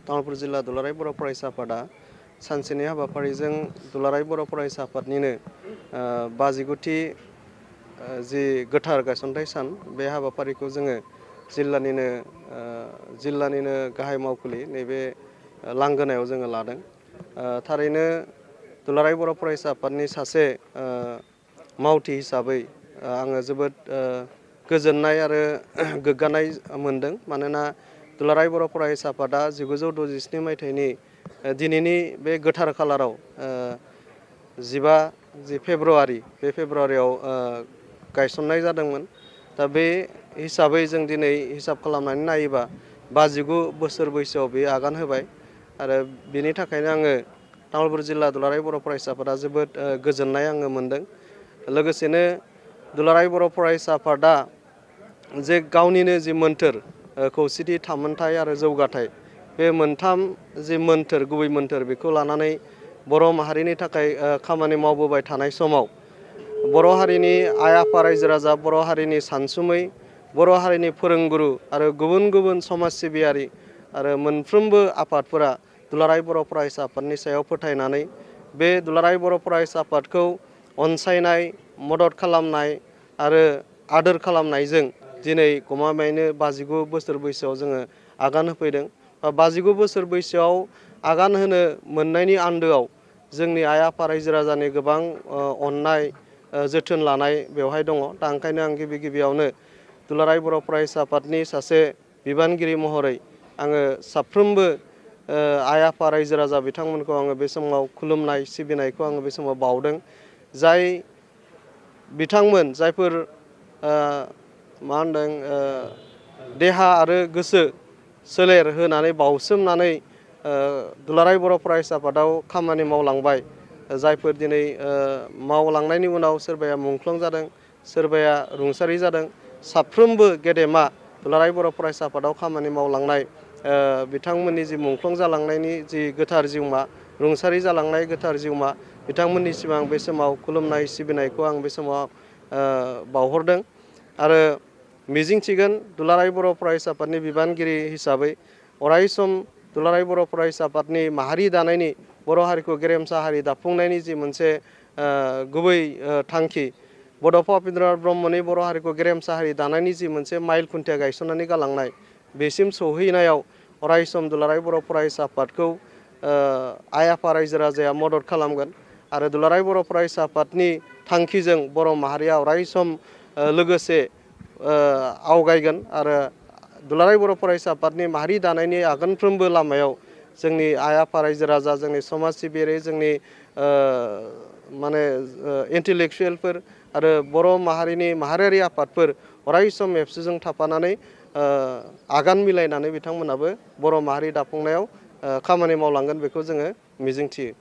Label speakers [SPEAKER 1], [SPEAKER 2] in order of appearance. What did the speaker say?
[SPEAKER 1] तामुलपुर जिल्ला दुलाराय बर' फरायसा आफादा सानसेनि हाबाफारिजों दुलाराय बर' फरायसा आफादनिनो 59थि जि गोथार गायसनथाइ सान बे हाबाफारिखौ जोङो जिल्लानिनो गाहाय मावखुलि नैबे लांगोनायाव जोङो लादों। थारैनो दुलाराय बर' फरायसा आफादनि सासे मावथि हिसाबै आङो जोबोद गोजोननाय आरो गोग्गानाय मोनदों। मानोना दुलाराय बर' फरायसा आफादा 1967 मायथाइनि दिनैनि बे गोथार खालाराव 15 फेब्रुवारि बे फेब्रुवारियाव गायसननाय जादोंमोन। दा बे हिसाबै जों दिनै हिसाब खालामनानै नायोबा 59 बोसोर बैसोआव बे आगान होबाय आरो बेनि थाखायनो आङो तामुलपुर जिल्ला दुलाराय बर' फरायसा आफादा जोबोद गोजोननाय आङो मोनदों। लोगोसेनो दुलाराय बर' फरायसा आफादा जे गावनिनो जि मोन्थोर खौसेथि थामोनथाय आरो जौगाथाय बे मोनथाम जि मोन्थोर गुबै मोन्थोर बेखौ लानानै बर' माहारिनि थाखाय खामानि मावबोबाय थानाय समाव बर' हारिनि आइ आफा रायजो राजा, बर' हारिनि सानसुमै, बर' हारिनि फोरोंगुरु आरो गुबुन गुबुन समाज सिबियारि आरो मोनफ्रोमबो आफादफोरा दुलाराय बर' फरायसा आफादनि सायाव फोथायनानै बे दुलाराय बर' फरायसा आफादखौ अनसायनाय, मदद खालामनाय आरो आदोर खालामनायजों दिनै गमामायैनो 59 बोसोर बैसोआव जोङो आगान होफैदों। 59 बोसोर बैसोआव आगान होनो मोननायनि आन्दोआव जोंनि आइ आफा रायजो राजानि गोबां अननाय जोथोन लानाय बेवहाय दङ। दा ओंखायनो आं गिबियावनो दुलाराय बर' फरायसा आफादनि सासे बिबानगिरि महरै आङो साफ्रोमबो आइ आफा रायजो राजा बिथांमोनखौ आङो बे समाव खुलुमनाय सिबिनायखौ आङो बे समाव बावदों। जाय बिथांमोन जायफोर देहा आरो गोसो सोलेर होनानै बावसोमनानै दुलाराय बर' फरायसा आफादाव खामानि मावलांबाय, जायफोर दिनै मावलांनायनि उनाव सोरबाया मुंख्लं जादों, सोरबाया रुंसारि जादों, साफ्रोमबो गेदेमा दुलाराय बर' फरायसा आफादाव खामानि मावलांनाय बिथांमोननि जि मुंख्लं जालांनायनि जि गोथार जिउमा, रुंसारि जालांनाय गोथार जिउमा, बिथांमोननिसिम आं बे समाव खुलुमनाय सिबिनायखौ आं बे समाव बावहरदों आरो मिजिंथिगोन दुलाराय बर' फरायसा आफादनि बिबानगिरि हिसाबै अरायसम दुलाराय बर' फरायसा आफादनि माहारि दानायनि, बर' हारिखौ गेरेमसा हारि दाफुंनायनि जि मोनसे गुबै थांखि, बड'फा उपेन्द्रनाथ ब्रह्मनि बर' हारिखौ गेरेमसा हारि दानायनि जि मोनसे माइल खुन्थिया गायसननानै गालांनाय, बेसिम सौहैनायाव अरायसम दुलाराय बर' फरायसा आफादखौ आइ आफा रायजो राजाया मदद खालामगोन आरो दुलाराय बर' फरायसा आफादनि थांखिजों बर' माहारिया अरायसम लोगोसे आवगायगोन आरो दुलाराय बर' फरायसा आफादनि माहारि दानायनि आगानफ्रोमबो लामायाव जोंनि आइ आफा रायजो राजा, जोंनि समाज सिबियारि, जोंनि इन्टेलेक्सुयेलफोर आरो बर' माहारिनि माहारियारि आफादफोर अरायसम एबसुजों थाफानानै आगान मिलायनानै बिथांमोनाबो बर' माहारि दाफुंनायाव खामानि मावलांगोन बेखौ जोङो मिजिंथियो।